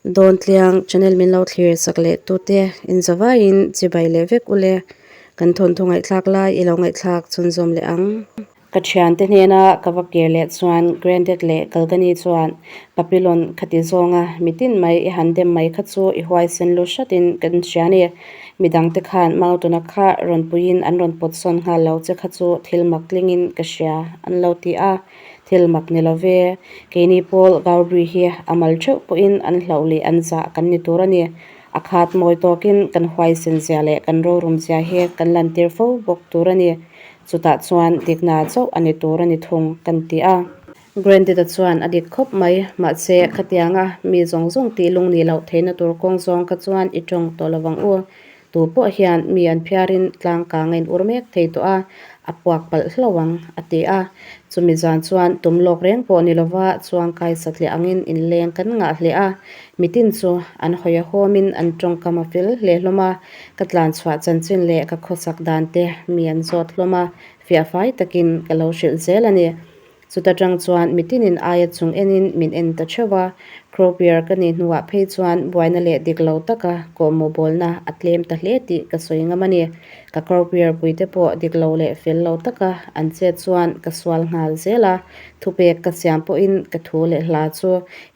Dawntliang channel min lo thlir sak leh tute in zavaiin chibai leh vek ule. Kan thawnthu ngaihthlak lai i lo ngaihthlak chhunzawm leh ang. Ka thiante hnena ka va kir leh chuan Grandad leh Kalgani chuan Papillon khati zawnga mitin mai i han dem mai kha chu i huaisen lu hratin kan hria ni. Midangte khan Mautuna kha rawn puiin an rawn pawt sawn nghal lo che kha chu thil mak tlingin ka hria an lo ti a. Thil mak ni lo ve. Keini pawl Gaubri hi a mal theuh pawhin an hlauh leh an zah kan ni tur a ni. A khat mawi tawkin kan huaisen zia leh kan rorum zia hi kan lantir fo bawk tur a ni. Chutah chuan dikna chauh a ni tur a ni thung kan ti a. Grandad-a chuan a dik khawp mai, mahse khatianga mi zawng zawng tih lung nih loh theihna tur kawng zawng kha chuan i tawng tawh lo vang u. Tu pawh hian mi an phiarin tlang kang a in ur mek thei tawh a, a puak palh hlauh ang, a ti a. Chumi zan chuan tum lawk reng pawh ni lova chuangkai satliah angin inleng kan ngah hle a. Mitin chu an hawi a hawmin an tawngkam a fel hle hlawm a, ka tlan chhuah chanchin leh ka khawsak dan te mi an zawt hlawm a, fiahfai takin ka lo hrilh zel a ni. Chuta tang chuan mitinin aia chung enin min en ta theuh a, Cropier ka nih hnuah phei chuan buaina leh dik lo taka kawhmawh bawlna a tlem ta hle tih ka sawi ngam a ni. Ka Cropier puite pawh dik lo leh fel lo taka an chet chuan ka sual nghal zel a, thupek ka siam pawhin ka thu leh hla chu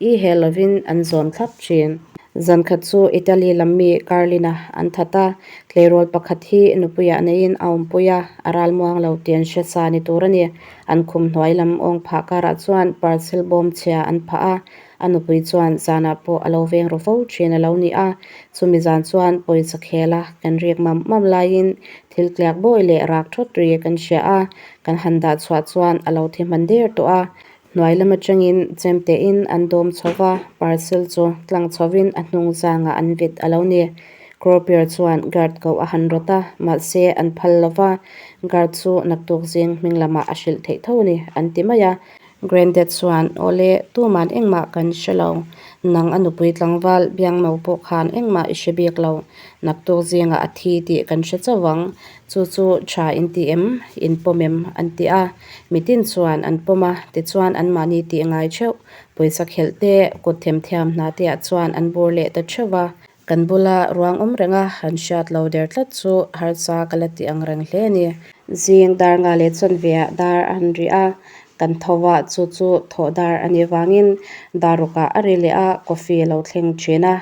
i he lovin an zawm thlap thin. Zankhat chu Italy lam mi Carlin-a an that a, tleirawl pakhat hi nupuiah neiin a awmpui a, a ralmuang lo tih an hre sa ni tur a ni. An khum hnuai lam awng phah karah chuan parcel bawm chhia an phah a, a nupui chuan zanah pawh a lo veng ru fo thin a lo ni a. Chumi zan chuan pawisa khela kan rik mam mam laiin thil tliak bawi leh rak thawt ri kan hria a, kan han dah chhuah chuan a lo thi hman der tawh a. Hnuai lam atangin chemtein an dawm chho va, parcel chu tlang chhovin a hnung zangah an vit a lo ni. Cropier chuan guard koh a han rawt a, mahse an phal lo va, guard chu naktuk zing hming lamah a hrilh theih tho a ni, an ti mai a. Grandad chuan, Awle, tuman engmah kan hre lo. Nang a nupui tlangval biangno pawh khan engmah i hre bik lo. Naktuk zingah a thi tih kan hre chauh ang. Chu chu tha in ti em? In pawm em? an ti a. Mitin chuan an pawm a, tichuan anmahni tih ngai theuh. Pawisa khelh te, kut themthiam hna te ah chuan an bur leh ta theuh va. Kan bula ruang awm renga han hriat lo der tlat chu harsa ka la ti ang reng hle a ni. Zing dar nga leh chuan ve ah dar a han ri a, kan tho a, chu chu thawh dar a nih vangin dar ruk ah a ri leh a, coffee a lo thleng thin a,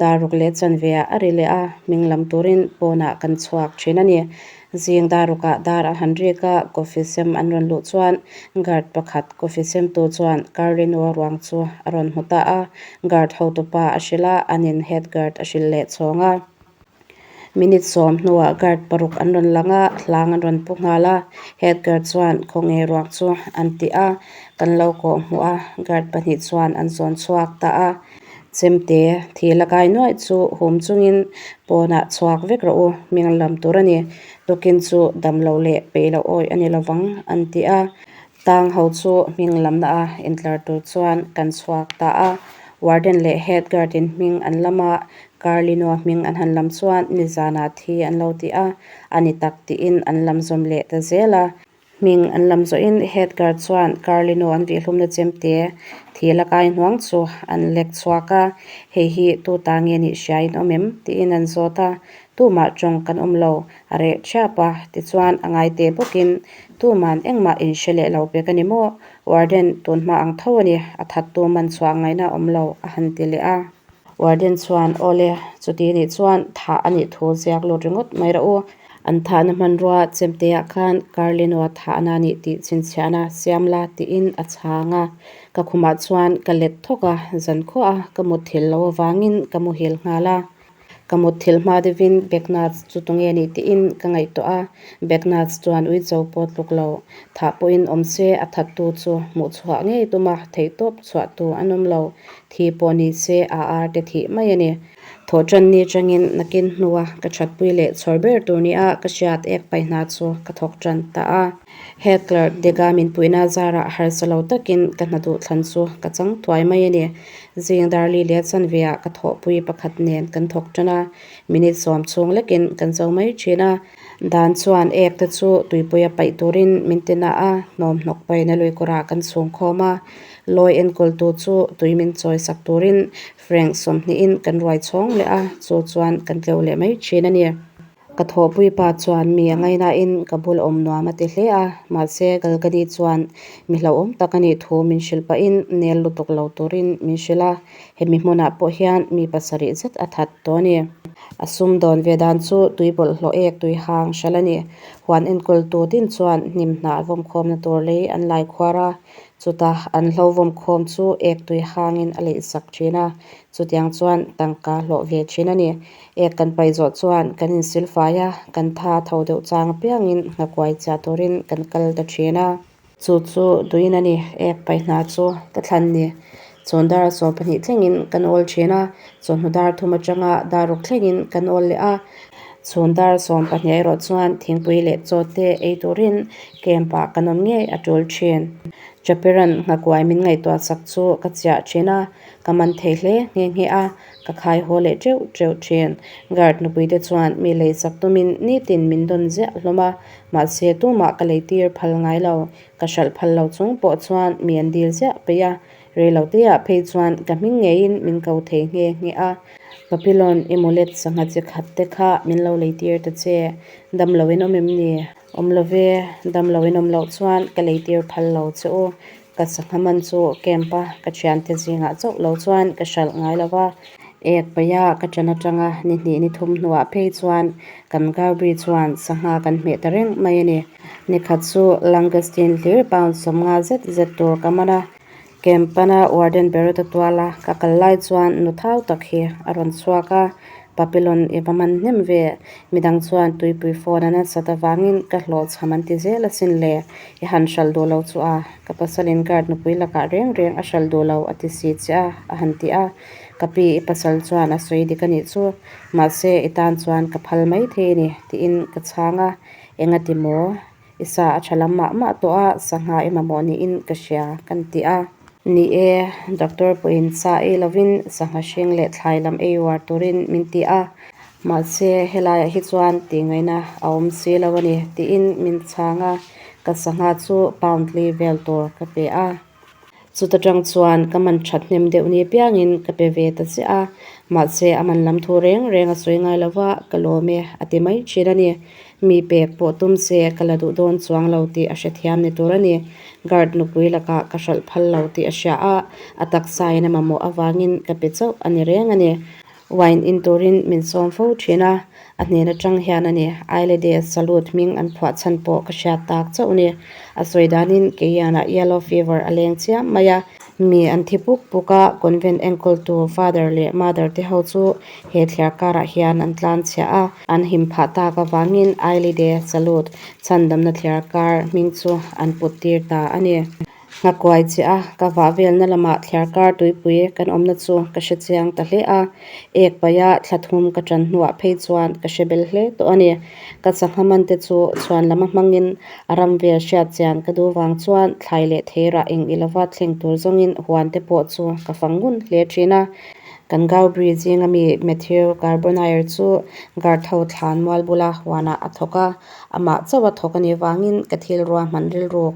dar ruk leh chuan ve ah a ri leh a, hming lam turin pawnah kan chhuak thin a ni. Zing dar rukah dar a han rik a, coffee sem an rawn luh chuan guard pakhat coffee sem tu chuan Carlino ruang chu a rawn hmu ta a, guard hotupa a hrilh a, anin head guard a hrilh leh chhawng a. Minute sawm hnuah guard paruk an rawn lang a, hlang an rawn pu nghal a, head guard chuan khawnge ruang chu an ti a, kan lo kawh hmuh a, guard pahnih chuan an zawn chhuak ta a. Chemte, thil a kai nuaih chu hum chungin pawnah chhuak vek rawh u, hming lam tur a ni. Tukin chu dam lo leh peih loh awih a ni lovang, an ti a. Tang ho chu hming lamna a intlar tur chuan kan chhuak ta a. Warden leh head guard in hming an lam a, Carlino hming an han lam chuan nizanah thi an lo ti a, a ni tak tiin an lam zawm leh ta zel a. Hming an lam zawhin head guard chuan Carlino an vihhlumna chemte thil a kai hnuang chu an lek chhuak a, hei hi tu ta nge nih hria in awm em? tiin an zawt a, tumah tawng kan awm lo, a reh thiap a, tichuan a ngai teh bawkin tuman engmah in hre leh lo pek a ni maw? Warden tun hma ang tho a ni, a thattu man chhuah ngaihna a awm lo a han ti leh a. Warden chuan, Awle, chuti nih chuan thah a nih thu ziak lut ringawt mai rawh u. An thahna hmanrua chemteah khan Carlino-a thahna a nih tih chhinchhiahna siam la tiin a chhang a. Ka khumah chuan ka let thawk a, zankhuaha ka mutthilh loh avangin ka muhil nghal a. Ka mutthilh hma deuhin Beknats chu tunge nih tiin ka ngaihtuah a, Beknats chuan uicho pawh tluk lo. Thah pawhin awm se a thattu chu hmuh chhuah ngei tum a, theihtawp chhuahtu an awm lo. Thi pawh ni se a ar te thih mai a ni. Thawhṭan ni aṭangin nakin hnua ka ṭhatpui leh chhawr ber tur nia ka hriat ek pai hna chu ka thawk ṭan ta a. Head clerk Dega min puihna zarah harsa lo takin ka hna duh thlan chu ka chang thuai mai a ni. Zing Darli leh Chanveah ka thawhpui pakhat nen kan thawk ṭan a, minute sawm chhung lekin kan zo mai ṭhin a. Dan chuan ek te chu tuipuia paih turin min ti na a, hnawm hnawk paihna lui kawrah kan chhung khawm a. Lawi enkawltu chu tui min chawi sak turin franc sawmhnihin kan ruai chhawng leh a, chu chuan kan tleu leh mai thin a ni. Ka thawhpui pa chuan mi a ngainain ka bul awm nuam a ti hle a, mahse Galgani chuan mi hlauhawm tak a nih thu min hrilh pahin nel lutuk lo turin min hrilh a, hemi hmunah pawh hian mi pasarih zet a that tawh a ni. A sum dawn ve dan chu tui bawlhhlawh ek tui hang hralh a ni. Huan enkawltu tin chuan hnim hnah vawmkhawmna tur lei an lai khuar a, chutah an hlo vawmkhawm chu ek tui hangin a leih sak thin a, chutiang chuan tangka hlawh ve thin a ni. Ek kan paih zawh chuan kan insilfai a, kan tha tho deuh chang apiangin nghakuai chiah turin kan kal ta thin a. Chu chu duin a ni, ek paih hna chu ka thlan ni. Chhun dar 12 thlengin kan awl thin a, chawhnu dar thum atanga dar ruk thlengin kan awl leh a. Chhun dar 12 erawh chuan thingpui leh chaw te ei turin camp ah kan awm ngei a tul thin. Chaperan nghakuai min ngaihtuah sak chu ka chiah thin a, ka man thei hle nghe nghe a. Ka khai haw leh teuh teuh thin. Guard nupuite chuan mi lei sak tumin nitin min dawn ziah hlawm a, mahse tumah ka lei tir phal ngai lo. Ka hralh phal lo chung pawh chuan mi an dil ziah peih a, rei lo teah phei chuan ka hming ngeiin min ko thei nghe nghe a. Papillon i mulet sangha chi khat te kha min lo lei tir ta che, dam lo in awm em ni? Awm lo ve, dam lo in awm loh chuan ka lei tir phal lo che u. Ka sangha man chu camp a ka thiante zingah chauh lo chuan ka hralh ngai lo va, ek paih a ka ṭan aṭanga ni hnih ni thum hnuah phei chuan kan Gaubri chuan sangha kan hmeh ta reng mai a ni. Ni khat chu Langoustine hlir pound 50 zet zet tur ka man a, camp pana warden Berota tuala ka kal lai chuan nu thau tak hi a rawn chhuak a, Papillon i va man hnem ve, midang chuan tuipui phone a nasat avangin ka hlawhchham an ti zel asin le, i han hralh duh lo chu a, ka pasalin guard nupui lakah reng reng a hralh duh lo a ti si che a, a han ti a, ka pi i pasal chuan a sawi dik a nih chu, mahse i tan chuan ka phal mai thei a ni tiin ka chhang a, engati maw? I sa a tha lam mah mah tawh a, sangha i mamawh niin ka hria kan ti a. Ni e, doctor pawhin sa ei lovin sangha hring leh thlai lam ei uar turin min ti a. Mahse, helaiah hi chuan tih ngaihna a awm si lo a ni tiin min chhang a, ka sangha chu pound li vel tur ka pe a. Chuta tang chuan ka man that hnem deuh ni piangin ka pe ve ta chiah a, mahse a man lam thu reng reng a sawi ngai lova ka lawm e a ti mai thin a ni. Mi pek pawh tum se ka la duh dawn chuang lo tih a hrethiam ni tur a ni. Guard nupui lakah ka hralh phal lo tih a hria a, a taksain a mamawh avangin ka pe chauh a ni reng a ni. Wine in turin min sawm fo thin a, a hnen atang hian a ni. Ailede Salute hming an phuah chhan pawh ka hriat tak chauh ni. A sawi danin Keianah yellow fever a leng chiam mai a, mi an thi puk puk a, convent enkawltu father leh mother te ho chu he thliar karah hian an tlan chhiah a, an him phah tak avangin Ailede Salute chhandamna thliar kar hming chu an put tir ta a ni. Nghakuai che a, ka vah velna lamah thliarkar tuipui kan awmna chu ka hre chiang ta hle a, ek paih a thla thum ka ṭan hnuah phei chuan ka hre bel hle tawh a ni. Ka sangha man te chu chhuan lama hmangin a ram vel hriat chian ka duh vang chuan thlai leh theirah eng i lova thleng tur zawngin huan te pawh chu ka fang ngun hle ṭhin a. Kan Gaubri zinga mi Matthew Carbonnier chu guard ho thlan mual bula huanah a thawk a, amah chauh a thawk a nih vangin ka thil ruahman rilruk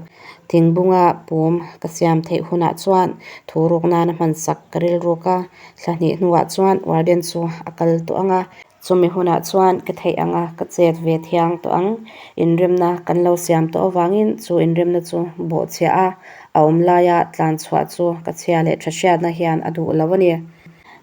Thingbunga pum ka siam theih hunah chuan thu ruk nana hmansak ka rilruk a, thla hnih hnuah chuan warden chu a kal tawh ang a, chumi hunah chuan ka theih ang a, ka chet ve thiang tawh ang. Inremna kan lo siam tawh avangin chu inremna chu bawhchhiah a, a awm laia tlan chhuah chu ka chhia leh tha hriatna hian a duh lo a ni.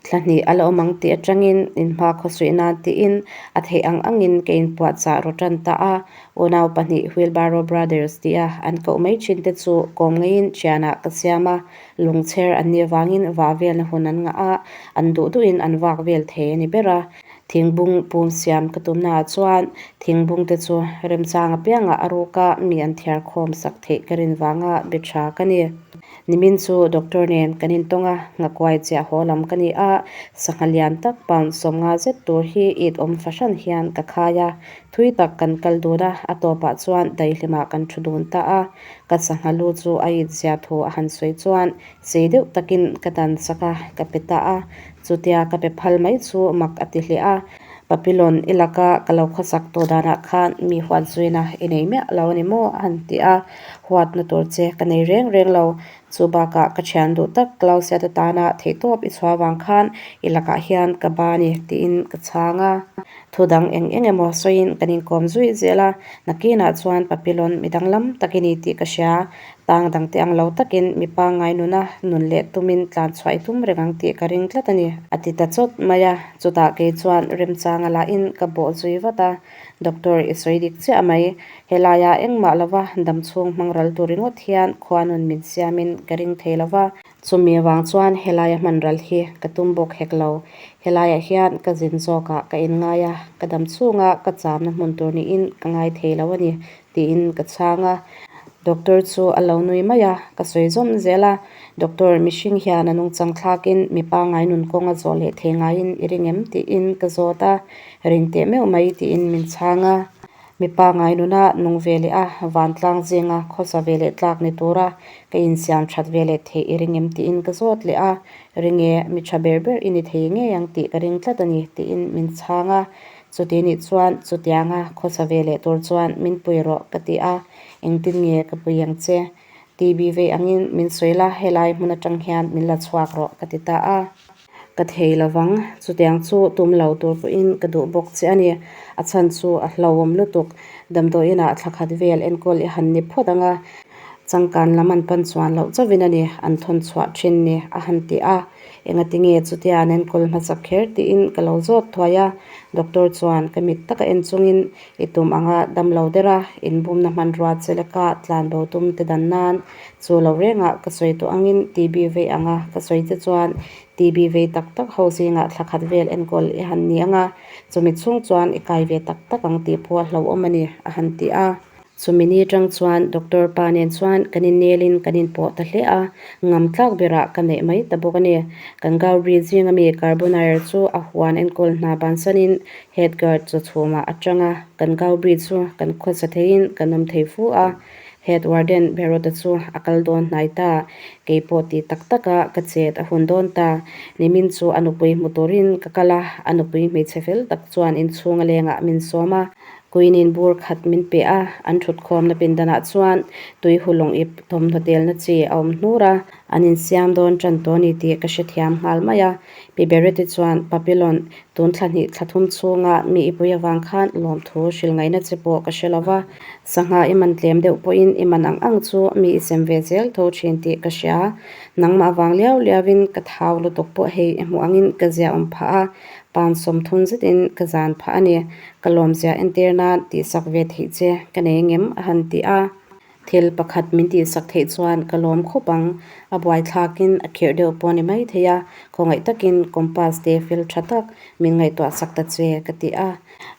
Thla hnih a la awm ang tih atangin inhma khawsuih nan tiin a theih ang angin ka inpuahchah rawh tan ta a, Unau pahnih Wheelbarrow Brothers tia an koh mai thin te chu kawm ngeiin thianah ka siam a, lungchher an nih avangin vah velna hun an ngah a, an duh duhin an vak vel thei a ni ber a. Thingbung pum siam ka tumnaah chuan thingbung te chu remchang apiangah a ruka mi an thiar khawm sak theih ka rin vanga be tha ka ni. Nimin chu doctor nen kan intawng a, nghakuai chiah haw lam ka ni a, sangha lian tak pound 50 zet tur hi it awm fahran hian ka khai a, Thui tak kan kal dun a, a tawpah chuan daihlimah kan thu dun ta a. Ka sangha lu chu a inzia thu a han sawi chuan sei deuh takin ka dan sak a, ka pe ta a. Chutia ka pe phal mai chu mak a ti hle a. Papilon i laka ka lo khawsak tawh danah khan mi huat zuina i nei miah lo a ni maw? a han ti a. Huatna tur che ka nei reng reng lo. Chu bakah ka thian duh tak Clausia te tana theihtawp i chhuah avang khan i lakah hian ka ba a ni tiin ka chhang a. Thu dang eng eng emaw sawiin kan inkawm zui zel a, nakinah chuan Papilon mi danglam tak i ni tih ka hria. Tang dangte ang lo takin mi pangngai nuna nun leh tumin tlan chhuah i tum reng ang tih ka ring tlat a ni, a ti ta chawt mai a. Chutah kei chuan remchanga lahin ka bawh zui vat a, Doctor i sawi dik chiah mai. Helaia engmah lova damchhung hmang ral tur ringawt hian khua nun min siamin ka ring thei lova. Chumi avang chuan helaia hman ral hi ka tum bawk hek lo. Helaiah hian ka zin zawkah ka inngai a, ka dam chhunga ka chamna hmun tur niin ka ngai thei lo a ni, tiin ka chhang a. Doctor chu a lo nui mai a, ka sawi zawm zel a. Doctor, mihring hian a nungchang thlakin mi pangngai nun kawng a zawh leh thei ngaiin i ring em? tiin ka zawt a. Ring teh meuh mai, tiin min chhang a. Mi pangngai nuna nung ve leh a, vantlang zinga khawsa ve leh tlak ni tura ka insiam that ve leh theih i ring em tiin ka zawt leh a, Ring e, mi tha ber ber i ni thei ngei ang tih ka ring tlat a ni tiin min chhang a. Chuti nih chuan chutianga khawsa ve leh tur chuan min pui rawh ka ti a, engtin nge ka pui ang che? TB vei angin min sawi la, helai hmun atang hian min la chhuak rawh ka ti ta a. Ka thei lo vang, chutiang chu tum lo tur pawhin ka duh bawk che a ni. A chhan chu a hlauhawm lutuk. Damdawiinah thla khat vel enkawl i han ni phawt ang a, changkan lam an pan chuan loh chauhin a ni, an thawn chhuah thin ni, a han ti a. Engati nge chutia an enkawl hmasak kher tiin ka lo zawt thuai a. Doctor chuan ka mit taka en chungin i tum anga dam lo der a, inbumna hmanrua che leka tlan bo tum te dan nan Chu lo rengah ka sawi tawh angin TB vei anga ka sawi che chuan TB vei tak tak ho zingah thla khat vel enkawl i han ni anga chumi chhung chuan i kai ve tak tak ang tih pawh a hlauhawm a ni a han ti a. Chumi ni tang chuan doctor pa nen chuan kan innelin kan inpawh ta hle a, ngam tlak berah ka neih mai ta bawk a ni. Kan Gauri zinga mi Carbonire chu a huan enkawl hna bansanin head guard chaw chhumah a tang a, kan Gauri chu kan khawsa theiin kan awm thei fu a. Head Warden Berota chu a kal dawn hnai ta. Kei pawh ti tak taka ka chet a hun dawn ta. Nimin chu a nupui hmu turin ka kal a, a nupui hmeichhe fel tak chuan inchhung a lengah min sawm a. Queen-in bur khat min pe a, an thutkhawmna pindanah chuan tui hulawng ip thawmhnaw telna chi a awm hnur a. An insiam dawn tan tawh a ni tih ka hrethiam nghal mai a. Pi Bereti chuan Papillon Tun thla hnih thla thum chhunga mi i pui avang khan lawmthu hrilh ngaihna che pawh ka hre lo va, sangha i man tlem deuh pawhin i man ang ang chu mi i sem ve zel tho thin tih ka hria. Nangmah vang liau liauin ka thau lutuk pawh hei i hmuh angin ka zia awm phah a, pan sawmthum zetin ka zan phah a ni. Ka lawmzia entir nan tihsak ve theih che ka nei ngem a han ti a. Thil pakhat min tihsak theih chuan ka lawm khawp ang. A buaithlakin a khirh deuh pawh a ni maithei a, khawngaih takin compass te fel tha tak min ngaihtuah sak ta che ka ti a.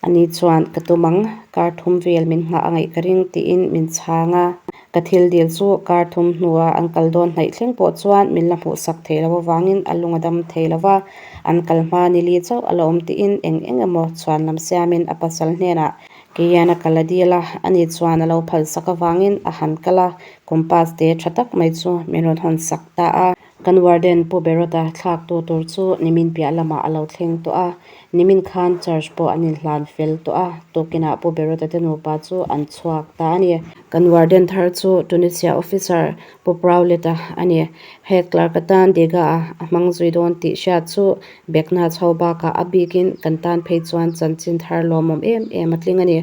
Ani chuan ka tum ang, kar thum vel min nghah a ngaih ka ring tiin min chhang a. Ka thil dil chu kar thum hnua an kal dawn hnaih thleng pawh chuan min la hmuhsak thei lo avangin a lung a dam thei lo va, an kal hma ni li chauh a la awm tiin eng eng emaw chhuan lam siamin a pasal hnenah Keian a kal a dil a, ani chuan a lo phalsak avangin a han kal a, compass te tha tak mai chu min rawn hawn sak ta a. Kan warden Pu Berota thlaktu tur chu nimin piah lamah a lo thleng tawh a, nimin khan church pawh an inhlan fel tawh a, tukinah Pu Berota te nupa chu an chhuak ta a ni. Kan warden thar chu Tunisia officer Pu Prowlett-a a ni. Head clerk atan Dega-a a hmang zui dawn tih hriat chu Bekna chho bakah a bikin kan tan phei chuan chanchin thar lawmawm em em a tling a ni.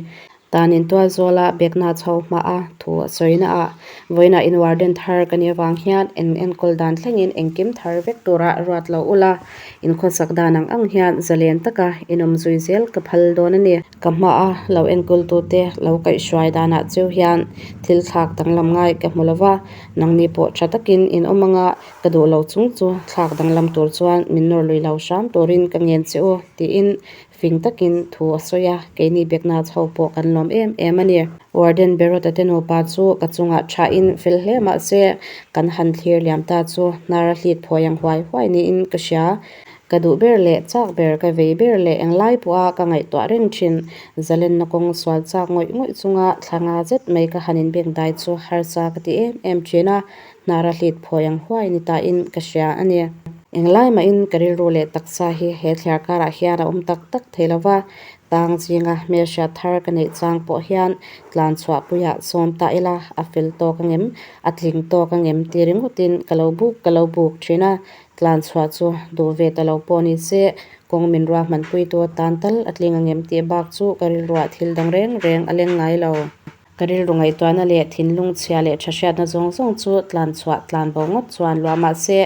Tanin tual zawla Bekna chho hmaha thu a sawi naah vawiinah in warden thar ka nih avang hian en enkawl dan thlengin engkim thar vek tura ruat lo ula, in khawsak dan ang ang hian zalen taka inawm zui zel ka phal dawn a ni. Ka hmaa lo enkawltute lo kaihhruai danah cheu hian thil thlak danglam ngai ka hmu lova, nangni pawh tha takin in awm anga Ka duh lo chung chu thlak danglam tur chuan min nawr lui lo hram turin ka ngen che u, tiin fing takin thu a sawi a, keini Bekna chho pawh kan lawm em em a ni. Warden Berota te nupa chu ka chungah thain fel hle mah se kan han thlir liam ta chu hnar a hlit phawi ang huai huai niin ka hria. Ka duh ber leh chak ber, ka vei ber leh englai pawha ka ngaihtuah reng thin. Zalenna kawng sual chak ngawih ngawih chunga thla nga zet mai ka han inbeng dai chu harsa ka ti em em thin a, Hnara hlit phawi ang huai ni tain ka hria a ni. Englai mahin ka rilru leh taksa hi he thliar karah hian a awm tak tak thei lo va, tang zinga hmelhriat thar ka neih chang pawh hian tlan chhuahpuiah sawm ta ila a fel tawk angem, a tling tawk angem ti ringawtin ka lo buk ka lo buk thin a, tlan chhuah chu duh ve ta lo pawh ni se kawng min ruahmanpuitu atan tal a tling angem tih bak chu ka rilruah thil dang reng reng a leng ngai lo. Ka rilru ngaihtuahna leh thinlung chhia leh tha hriatna zawng zawng chu tlan chhuah tlan bo ngawt chuan luah mah se,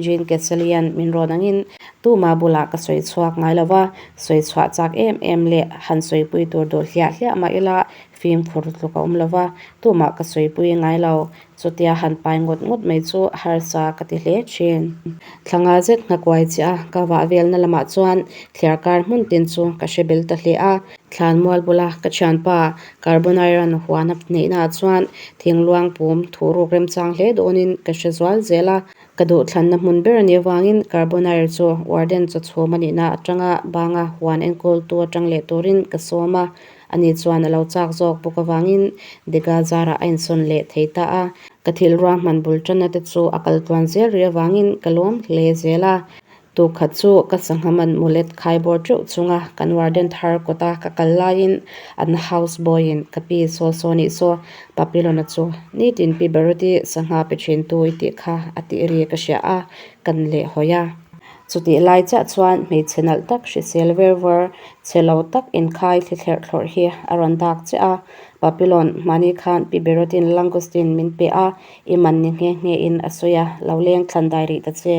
Jean Keselian min rawn angin tuma bulah ka sawi chhuak ngai lo va, sawi chhuah chak em em leh han sawipui tur duh hliah hliah mah ila fimkhur tluk a awm lo va, tumah ka sawipui ngai lo. Chutia han pai ngawt ngawt mai chu harsa ka ti hle thin. Thla nga zet nghakuai chiah a ka vah velna lamah chuan thliarkar hmun tin chu ka hre bel ta hle a. Thlanmual bula ka thianpa Carbonairan huan a hneihnaah chuan thingluang pum thuruk remchang hle dawnin ka hre zual zel a. Ka duhthlanna hmun ber a nih avangin Carbonair chu warden chawchhum a nihna atanga banga huan enkawltu atang leh turin ka sawm a. Ani chuan a lo chak zawk bawk avangin Dega zarah a insawn leh thei ta a. Ka thil ruahman bul tanna te chu a kal tluan zel rih avangin ka lawm hle zel a. Tukhat chu ka sangha man mulet khai bawr teuh chunga kan warden thar kawta ka kal laiin an house boy in ka pi saw saw nih saw Papilona chu nitin pi Baruti sangha pe thin tu i tih kha a tih ri ka hria a, kan leh hawi a. Chutih lai chiah chuan hmeichhe nalh tak hrisel ver vawr chhe lo tak inkhai thli thlerh thlawrh hi a rawn dak chiah a. Papilon hmani khan pi Berotin Langustin min pe a, i man ni nghe nghe in a sawi a, lo leng thlan dai rih ta che.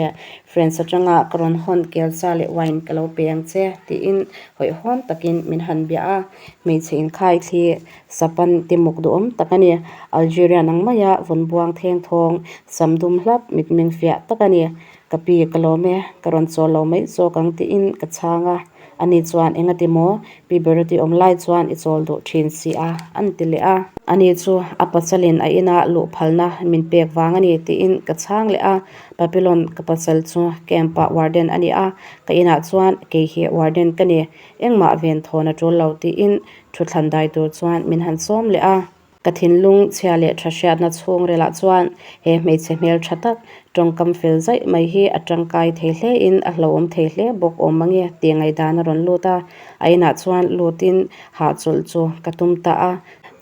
France atanga ka rawn hawn kelsa leh wine ka lo pe ang che, tiin hawihhawm takin min han bia a. Hmeichhe inkhai thli sapan timuk duhawm tak a ni. Algerian ang maia vawn buang theng thawng, sam dum hlap, mitmeng fiah tak a ni. Ka pi ka lawm e, ka rawn chawl lo mai zawk ang tiin ka chhang a. Ani chuan engati maw? Pi Beroti awm lai chuan i chawl duh thin si a, an ti leh a. Ani chu a pasalin a ina luh phalna min pek vang a ni tiin ka chhang leh a. Papilon ka pasal chu camp-ah warden a ni a, ka inah chuan kei hi warden ka ni, engmah ven thawn a tul lo tiin thuthlan dai tur chuan min han sawm leh a. Ka thinlung chhia leh tha hriatna chhungrilah chuan he hmeichhe hmel tha tak tawngkam fel zaih mai hi a tangkai thei hle in a hlauhawm thei hle bawk awm ang e tih ngaihdan a rawn lut a, a inah chuan lutin hahchawlh chu ka tum ta a.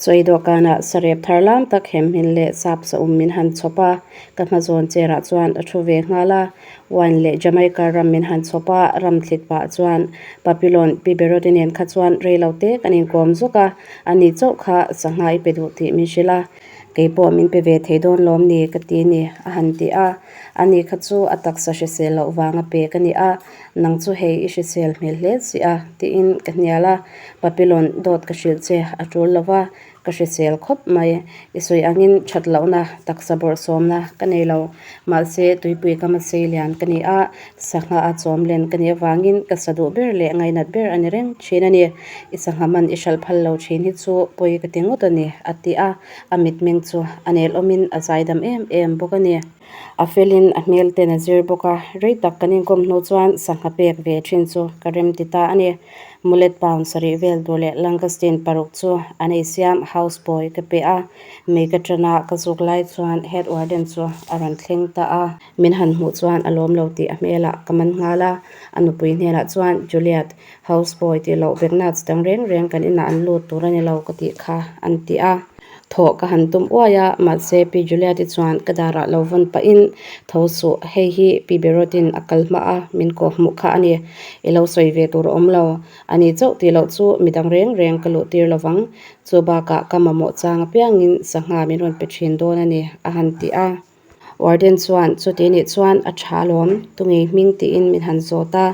Chawi dawhkanah sarep thar lam tak hemhmin leh sap saum min han chhawp a, ka hmazawn chair ah chuan a thu ve nghal a. Wine leh Jamaica ram min han chhawp a, ram thlit pah chuan Papillon Pi Beroti nen kha chuan rei lo te kan inkawm zawk a, ani chauh kha sangha i pe duh tih min hrilh a, kei pawh min pe ve thei dawn lawm ni ka ti ni a han ti a, ani kha chu a taksa hrisel loh vanga pe ka ni a, nang chu hei i hrisel hmel hle si a tiin ka hnial a, Papillon dawt ka hrilh che a tul lo va, Ka hrisel khawp mai. I sawi angin that lohna, taksa bawrhsawmna ka nei lo. Mahse, tuipui ka hmasei lian ka ni a, sangha a chawm len ka nih avangin ka sa duh ber leh ngainat ber a ni reng thin a ni. I sangha man i hralh phal lo thin hi chu pawi ka ti ngawt a ni, a ti a. A mitmeng chu a nel awmin a zaidam em em bawk a ni. A felin a hmel ten a zir bawk a, rei tak kan inkawm hnu chuan sangha pek ve thin chu ka rem ti ta a ni. Mullet pound sarih vel tur leh Lancastein paruk chu an ei siam house boy ka pe a, mei ka tana ka zuk lai chuan head warden chu a rawn thleng ta a. Min han hmuh chuan a lawm lo tih a hmelah ka man nghal a, a nupui hnenah chuan Juliet, house boy tih loh Begnats dang reng reng kan inah an lut tur a ni lo ka tih kha an ti a. Thawh ka han tum uai a, mahse Pi Juliet-i chuan ka darah lo vawn pahin, Tho suh, hei hi Pi Berotin a kal hma a, min kawh hmuh kha a ni. I lo sawi ve tur a awm lo. A ni chauh tih loh chu midang reng reng ka luh tir lovang. Chu bakah ka mamawh chang apiangin sangha min rawn pe thin dawn a ni, a han ti a. Warden chuan chuti nih chuan a tha alawm, tungei hming tiin min han zawt a.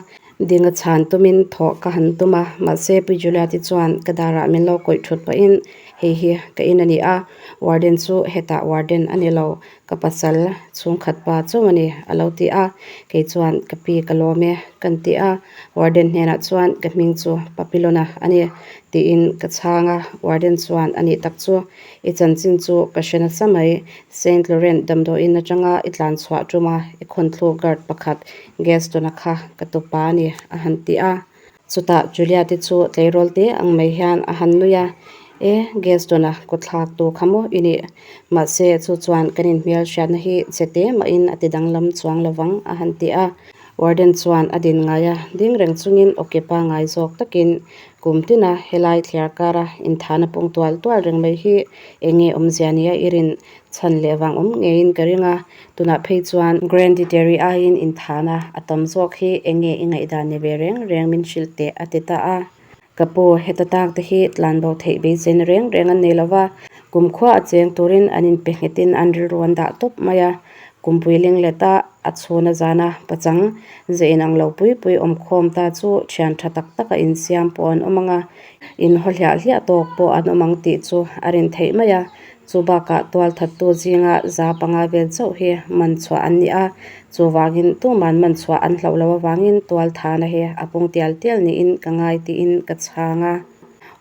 Dinga chhan tumin thawh ka han tum a, mahse Pi Juliet-i chuan ka darah min lo kawih thut pahin hei hi ka in a ni a, Warden chu hetah Warden a ni lo, ka pasal chhungkhat pa chauh a ni a lo ti a, kei chuan ka pi ka lawm e kan ti a, Warden hnenah chuan ka hming chu Papilona a ni tiin ka chhang a, Warden chuan a nih tak chu i chanchin chu ka hre nasa mai, Saint Laurent damdawiin atanga i tlan chhuah tuma i khawnthluk guard pakhat Gaston-a kha ka tupa a ni a han ti a. Chutah Julia-te chu tleirawl te ang mai hian a han nui a, E, Gaston-a kawthlak tu kha maw i nih? Mahse, chu chuan kan inhmel hriatna hi che te mahin a ti danglam chuang lovang a han ti a. Warden chuan a din ngai a, ding reng chungin awke pangngai zawk takin kum tina helai thliar kara inthahna pung tual tual reng mai hi eng nge awmzia nia i rin chhan leh vang awm ngeiin ka ring a, tunah phei chuan Grand Terry aiin inthahna a tam zawk hi eng nge i ngaihdan ni ve reng reng min hrilh teh a ti ta a. Ka pu, heta tak te hi tlanbo theih beiseina reng reng an nei lo va, kumkhua a cheng turin an inpe nghetin an rilru an dah tawp mai a. Kumpui ling leta a chhuna zana pachang ze inang lo pui pui awmkhawm ta chu thian tha tak taka insiam pawh an awm ang a, inhaw hliah hliah tawk pawh an awm ang tih chu a rin theih mai a. Chu bakah tualthattu zinga 500 vel chauh hi man chhuah an ni a, chuvangin tuman man chhuah an hlauh loh avangin tualthana hi a pung tial tial niin ka ngai tiin ka chhang a.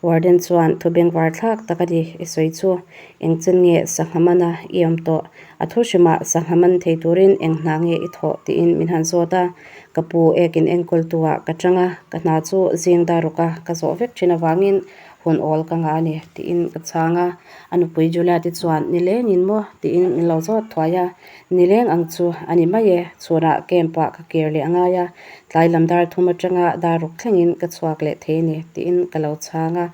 Warden chuan thu bengvar thlak tak a ni i sawi chu, engchen nge sangha mana i awm tawh? A thu hrimah sangha man thei turin eng hna nge i thawh tiin min han zawt a, ka pu ekin enkawltu ah ka chang a, ka hna chu zing daruka ka zawh vek thin avangin Hun awl ka ngah a ni, tiin ka chhang a. A nupui Juliet-i chuan, Nilengin maw? tiin min lo zawt thuai a. Nileng ang chu a ni mai e, chhunah camp-ah ka kir leh a ngai a, tlai lam dar thum atanga dar ruk thlengin ka chhuak leh thei a ni, tiin ka lo chhang a.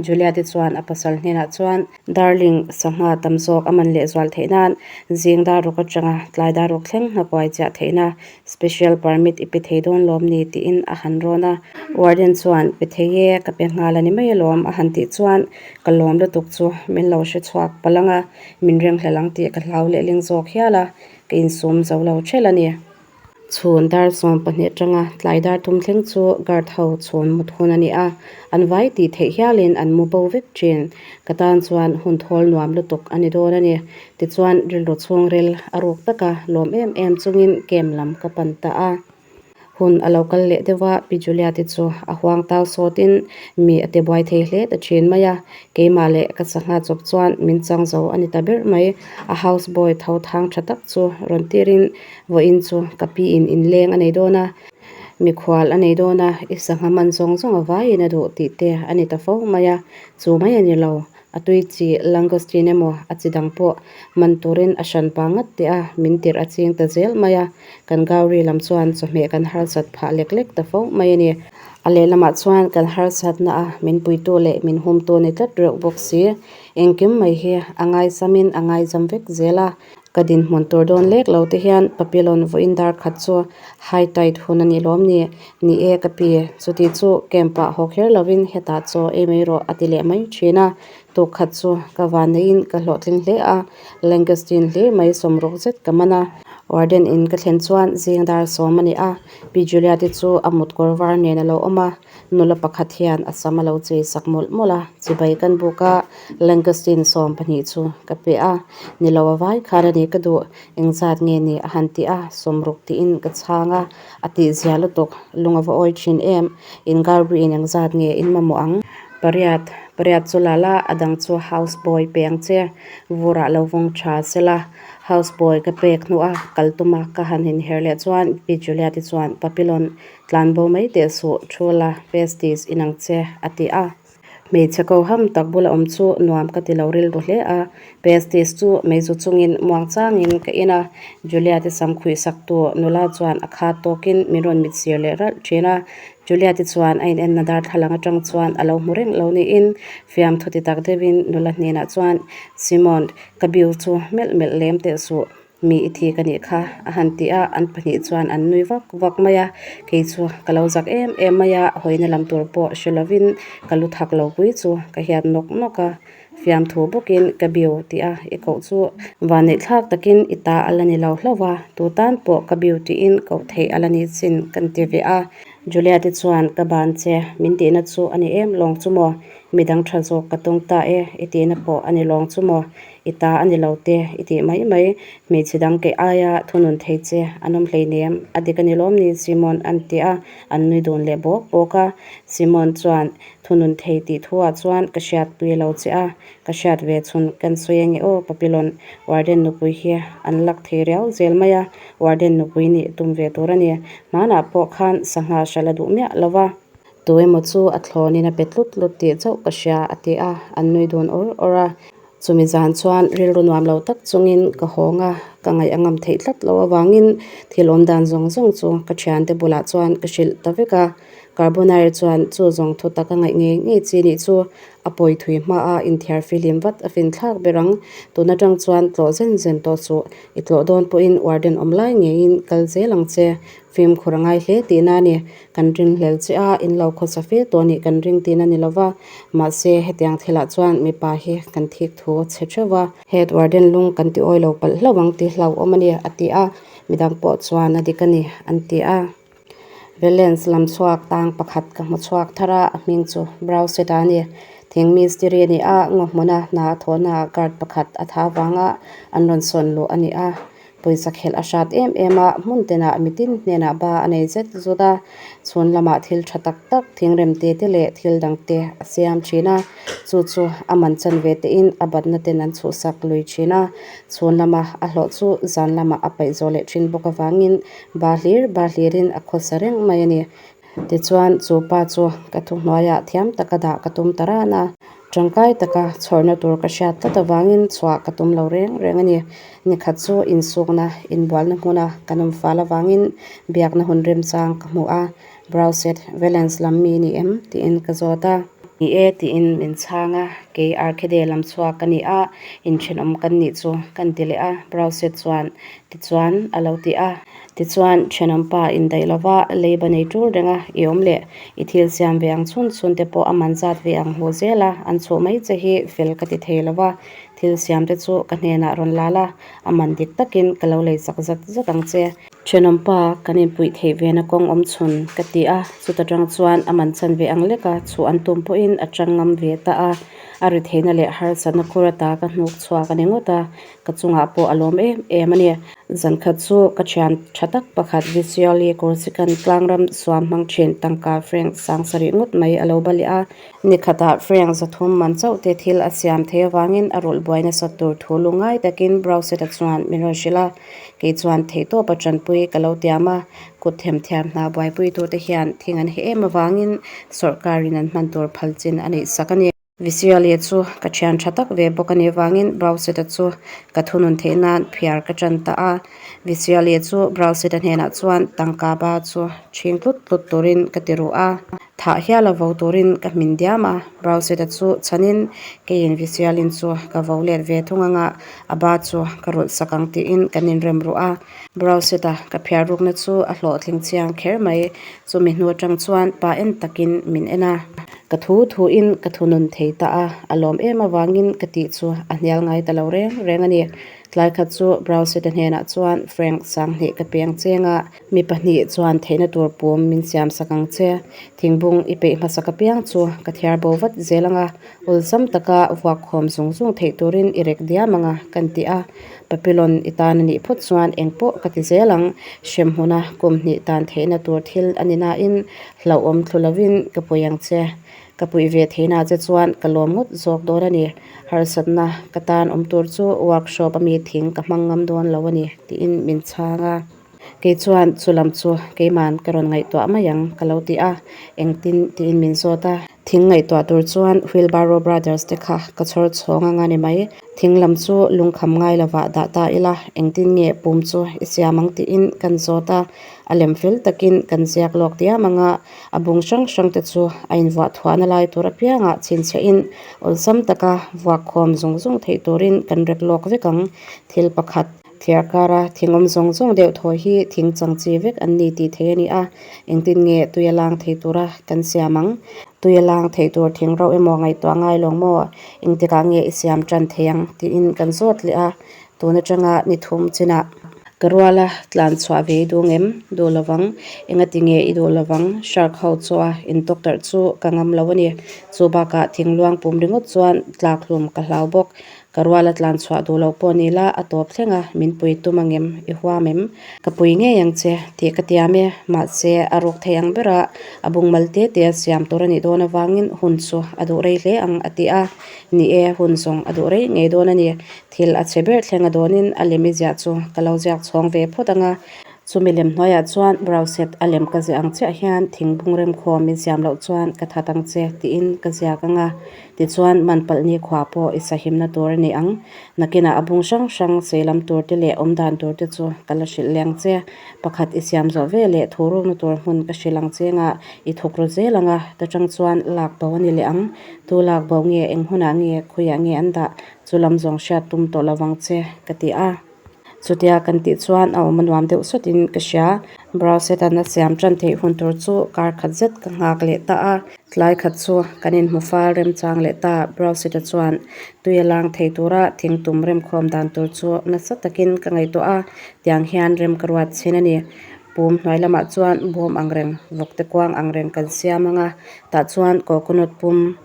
Juliet-i chuan a pasal hnenah chuan, Darling, sangha tam zawk a man lehzual theih nan zing dar ruk atanga tlai dar ruk thleng hnakuai chiah theihna Special permit i pe thei dawn lawm ni tiin a han rawn a. Warden chuan, Pe thei e, ka pe nghal a ni mai alawm a han tih chuan ka lawm lutuk chu min lo hre chhuak palh ang a, min reng hlel ang tih ka hlau lehling zawk hial a, ka insum zo lo ṭhelh a ni. Chhun dar 12 aṭanga tlai dar thum thleng chu guard ho chhun mut hun a ni a, an vai tih theih hialin an mu bo vek ṭhin. Ka tan chuan hun thawl nuam lutuk a ni dawn a ni. Tichuan rilru chhungril a ruk taka lawm em em chungin camp lam ka pan ta a. Hun a lo kal leh deuh a, Pi Juliati chu a huang tau sawtin mi a ti buai thei hle ta thin mai a. Keimah leh ka sangha chawp chuan min chang zo a ni ta ber mai. A house boy tho thang tha tak chu rawn tirin vawiin chu ka pi in inleng a nei dawn a, mikhual a nei dawn a, i sangha man zawng zawng a vaiin a duh tih te a ni ta fo mai a, chu mai a ni lo. A tui chi langoustine emaw a chi dang pawh man turin a hran pa ngat teh a, min tirh a ching ta zel mai a, kan Gauri lam chuan chawhmeh kan harsat phah lek lek ta fo mai a ni. A lehlamah chuan kan harsatna a min puitu leh min humtu ni tlat reuh bawk si. Engkim mai hi a ngaisamin a ngaizam vek zel a. Ka dinhmun tur dawn lek lo te hian Papillon vawiin dar khat chu high tide hun a ni lawm ni? Ni e ka pi, chuti chu camp ah haw kher lovin hetah chaw ei mai rawh a ti leh mai thin a. Tuk khat chu ka van neiin ka hlawhtling hle a, Lancastein hlir mai sawmruk zet ka man a. Warden in ka thlen chuan zing dar 10 a ni a, Pi Juliet i chu a mut kawr var nen a lo awm a. Nula pakhat hian a sam a lo chei sak mawlh mawlh a, chibai kan buk a, Lancastein 12 chu ka pe a, ni lo a vai khan a ni ka duh, engzat nge ni a han ti a, 60 tiin ka chhang a, a tih zia lutuk, lung a va awi thin em, in Garbri-in engzat nge in mamawh ang? Pariat, pariat chu la la, a dang chu house boy pe ang che, vurah lo vawng tha sela, house boy ka pek hnuah kal tuma ka han inher leh chuan Pi Juliet-i chuan Papillon Tlan bo mai teh suh, thu la, Festis in ang che, a ti a. Hmeichhe ko ham tak bula awm chu nuam ka ti lo rilru hle a. Pestis chu meizu chungin muang changin ka in a, Julia te sam khuih saktu nula chuan a khat tawkin min rawn mit sir leh ralh thin a. Julia te chuan a inenna darthlalang atang chuan a lo hmu reng lo niin fiamthu ti tak deuhin nula hnenah chuan, Simon, ka biu chu melh melh lem teh suh, Mi i thi ka nih kha, a han ti a, an pahnih chuan an nui vak vak mai a, kei chu ka lo zak em em mai a, hawina lam tur pawh hre lovin ka lu thak lo pui chu ka hiat nawk nawk a, fiamthu bawkin ka biu tih a i koh chu vanneih thlak takin i ta a la ni lo hlauh va, tu tan pawh ka biu tiin koh theih a la ni chin kan ti ve a. Julia te chuan ka ban che min tihna chu a ni em lawng chu maw? Midang tha zawk ka tawng ta e i tihna pawh a ni lawng chu maw? I ta a ni lo te i tih mai mai. Hmeichhe dang keih aia thunun thei che an awm hleinem, a dik a ni lawm ni Simon an ti a, an nui dun leh bawk bawk a. Simon chuan thunun thei tih thu ah chuan ka hriat pui lo che a, ka hriat ve chhun kan sawi ange aw Papillon Warden nupui hi an lak thei riau zel mai a, Warden nupui nih tum ve tur a ni. Hmanah pawh khan sangha hralh a duh miah lo va. Tu emaw chu a thlawnin a pe tlut tlut tih chauh ka hria a ti a, an nui dun awr awr a. Chumi zan chuan rilru nuam lo tak chungin ka hawng a, ka ngaih a ngam theih tlat loh avangin thil awm dan zawng zawng chu ka thiante bulah chuan ka hrilh ta vek a. Carbonare chuan chu zawng thu tak a ngaih ngei ngei chi nih chu a pawi thui hmaa inthiar fihlim vat a fin thlak ber ang. Tun atang chuan tlawh zen zen tawh suh, i tlawh dawn pawhin warden awm lai ngeiin kal zel ang che. Fimkhur a ngai hle tihna a ni. Kan ringhlel che a, in lo khawsa fe tawh nih kan ring tihna ni lova, mahse hetiang thilah chuan mipa hi kan thik thu chhe theuh a. Head warden lung kan ti awi lo palh hlauh ang ti hlauhawm a ni, a ti a, midang pawh chuan a dik a ni, an ti a. Valence lam chhuak tang pakhat ka hmu chhuak thar a, a hming chu Browseta a ni. Thing mistiri a ni a, ngaw hmuna hna a thawhnaah guard pakhat a tha avanga an rawn sawn luh a ni a. Pawisa khelh a hrat em em a, hmun tenah mitin hnenah ba a nei zet zut a, chhun lamah thil tha tak tak, thingrem te te leh thil dang te a siam thin a, chu chu a man chan ve tein a batna ten an chhuhsak lui thin a, chhun lama a hlawh chu zan lamah a paih zawh leh thin bawk avangin ba hlir ba hlirin a khawsa reng mai a ni. Tichuan, chu pa chu ka thuhnuaiah thiam taka dah ka tum ta ran a. Tangkai taka chhawrna tur ka hriat tlat avangin chhuah ka tum lo reng reng a ni. Nikhat chu insukna, inbualna hmuna kan awm fal avangin biakna hun remchang ka hmu a. Browset, Valence lam mi ni em? tiin ka zawt a. Ni e tiin min chhang a, kei Arkhede lam chhuak ka ni a, inthenawm kan nih chu kan ti leh a, Browset chuan tichuan a lo ti a. Tichuan, thenawmpa indaih lova leiba nei tul renga i awm leh i thil siam ve ang chhun chhun te pawh a man zat ve ang hmuh zel a, an chhuh mai che hi fel ka ti thei lova, thil siam te chu ka hnenah rawn lal a, a man dik takin ka lo lei chak zat zat ang che. Thenawmpa, kan inpuih theih ve na kawng awm chhun ka ti a, chuta tang chuan a man chan ve ang leka chhuh an tum pawhin a tang ngam ve ta a, a ri theihna leh harsatna khur ata ka hnuk chhuak a ni ngawt a, Ka chungah pawh a lawm em em a ni. Zan khat chu ka thian tha tak pakhat Visually Corsican tlangram suam hmang thin tangka frank sang sarih ngawt mai a lo ba leh a. Ni khatah frank zathum man chauh te thil a siam thei avangin a rawlh buai nasat tur thu lungngai takin Browseta chuan min rawn hrilh a. Kei chuan theihtawp a tanpui ka lo tiam a, kut themthiam hna buaipuitute hian thing an heh em avangin sawrhkarin an hman tur phal chin a neih sak a ni. Visually chu ka thian tha tak ve bawk a nih vangin Browseta chu ka thunun theih nan phiar ka tan ta a. Visually chu Browseta hnenah chuan tangka ba chu chhing tlut tlut turin ka ti ruh a. Thah hial a vo turin ka hmin diam a. Browseta chu chhanin keiin Visualin chu ka vo let ve thung anga a ba chu ka rulh sak ang tiin kan inrem ruh a. Browseta ka phiar rukna chu a hlawhtling chiang kher mai. Chumi hnu atang chuan pa en takin min en a. Ka thu thuin ka thunun thei ta a, a lawm em avangin ka tih chu a hnial ngai ta lo reng reng a ni. Tlai khat chu Browseta hnenah chuan Frank Sanghnih ka peng cheng a, mi pahnih chuan theihna tur pum min siam sak ang che. Thingbung i peih hmasak apiang chu ka thiar bo vat zel ang a, awlsam taka vuak khawm zung zung theih turin i rek diam ang a, kan ti a. Papillon i tan a nih phawt chuan engpawh ka ti zel ang, hremhmuna kum hnih tan theihna tur thil a ni nain Hlauhawm thlu lovin ka pui ang che. Ka puih ve theihna che chuan ka lawm ngawt zawk dawn a ni. Harsatna ka tan awm tur chu workshop ami thing ka hmang ngam dawn lo a ni, tiin min chhang a. Kei chuan chu lam chu keiman ka rawn ngaihtuah mai ang ka lo ti a, engtin tiin min zawt a. Thing ngaihtuah tur chuan Wheelbarrow Brothers te kha ka chhawr chhawng anga ni mai. Thing lam chu lungkham ngai lovah dah ta ila, engtin nge pum chu i siam ang tiin kan zawt a. A lem fel takin kan ziak lawk diam ang a, a bung hrang hrang te chu a invuah thuahna lai tur apiangah chhinchhiahin awlsam taka vuak khawm zung zung theih turin kan rek lawk vek ang. Thil pakhat, thliar kara thing awm zawng zawng deuh thaw hi thing chang chi vek an ni tih thei a ni a, engtin nge tui a lang thei tura kan siam ang? Tui a lang thei tur thing rauh emaw ngaihtuah ngai lawng maw? Engtikah nge i siam tan thei ang? tiin kan zawt leh a. Tun atanga ni thum chinah ka ruala tlan chhuah ve i duh ngem? Duh lovang. Engati nge i duh lovang? Shark ho chua intawktarh chu ka ngam lo a ni. Chu bakah thingluang pum ringawt chuan tlak hlum ka hlau bawk. Ka ruala tlan chhuah duh lo pawh ni la, a tawp thleng a, min pui tum angem? I huam em? Ka pui ngei ang che tih ka tiam e. Mahse, a ruk thei ang bera a bungmal te te a siam tur a nih dawn avangin hun chu a duh rei hle ang a ti a. Ni e, hun zawng a duh rei ngei dawn a ni. Thil a chhe ber thleng a dawnin a lem i ziah chu ka lo ziak chhawng ve phawt ang a. Chu milem hnuaiah chuan Browset a lem ka ziah ang chiah hian thingbung remkhawm min siam loh chuan ka that ang che tiin ka ziak ang a. Tichuan man palh ni khua pawh i sahimna tur a ni ang. Nakinah a bung hrang hrang sei lam tur te leh awm dan tur te chu ka la hrilh leng che. Pakhat i siam zawh ve leh thu rukna tur hmun ka hrilh ang che nga i thawk ru zel ang a, ta chang chuan lak bo a ni leh ang. Tu lak bo nge, eng hunah nge, khawiah nge an dah, chu lam zawng hriat tum tawh lo vang che, ka ti a. Chutia kan tih chuan a awm a nuam deuh sawtin ka hria. Browset-a'n a siam tan theih hun tur chu kar khat zet ka nghak leh ta a. Tlai khat chu kan inhmu fal remchang leh ta. Browset-a chuan tui a lang thei tura thingtum remkhawm dan tur chu nasa takin ka ngaihtuah a, tiang hian rem ka ruat chhin a ni. Pum hnuai lamah chuan bawm angreng, vawkte kuang angreng kan siam ang a, tah chuan coconut pum.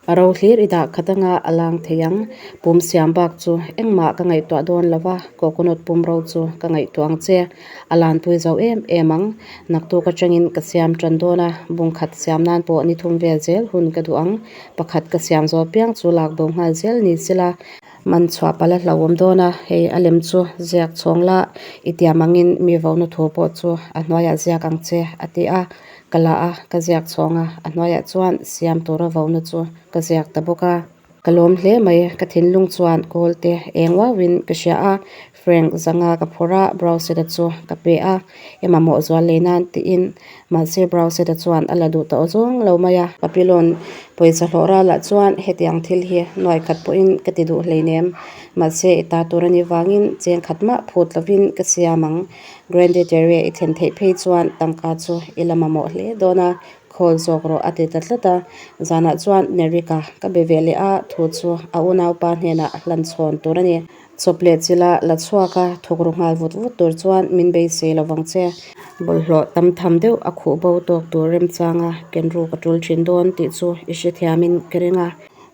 A ro hlir i dah khat anga a lang thei ang. Pum siam bak chu engmah ka ngaihtuah dawn lo va, coconut pum ro chu ka ngaihtuah ang che. A lanpui zo em em ang. Naktuk atangin ka siam tan dawn a, bung khat siam nan pawh ni thum vel zel hun ka duh ang. Pakhat ka siam zawh piang chu lak bo nghal zel ni sela. Man chhuah palh a hlauhawm dawn a, hei a lem chu ziak chhawng la, i tiam angin mi vona thu pawh chu a hnuaiah ziak ang che, a ti a. Ka la a, ka ziak chhawng a, a hnuaiah chuan siam tura vona chu ka ziak ta bawk a. Ka lawm hle mai, ka thinlung chuan kawl te eng uauin ka hria a, Frank zanga ka phawrh a, Browseta chu ka pe a, i mamawh zual lei nan tiin, mahse Browseta chuan a la duh tawh zawng lo mai a. Papilon pawisa hlawh ralah chuan hetiang thil hi nuai khat pawhin ka ti duh hleinem, mahse i ta tur a nih vangin cheng khat mah phut lovin ka siam ang. Grande Terre i thlen theih phei chuan tangka chu i la mamawh hle dawn a, khawl zawk rawh a ti ta tlat a. Zanah chuan Nerika ka be ve leh a, thu chu a unaupa hnenah a hlan chhawn tur a ni. Chawp leh chila la chhuak a, thawk ru nghal vut vut tur chuan min beisei lo vang che. Bawlhhlawh tam tham deuh a khuh bo tawk tur remchanga ken ruk a tul thin dawn tih chu i hrethiamin ka ring a.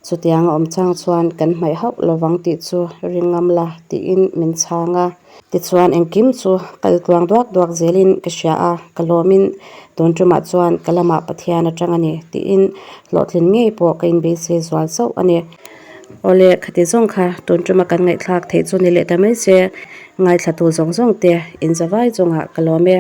Chutiang a awm chang chuan kan hmaih hauh lo vang tih chu ring ngam la tiin min chhang a. Tichuan engkim chu kal tluang duak duak zelin ka hria a, ka lawmin tun tumah chuan ka lamah Pathian atang a ni tiin hlawhtlin ngei pawh ka inbeisei zual chauh a ni. Awle, khati zawng kha tun tuma kan ngaihthlak theih chu ni leh ta mai se, ngaithlatu zawng zawng te inzavai chungah ka lawm e.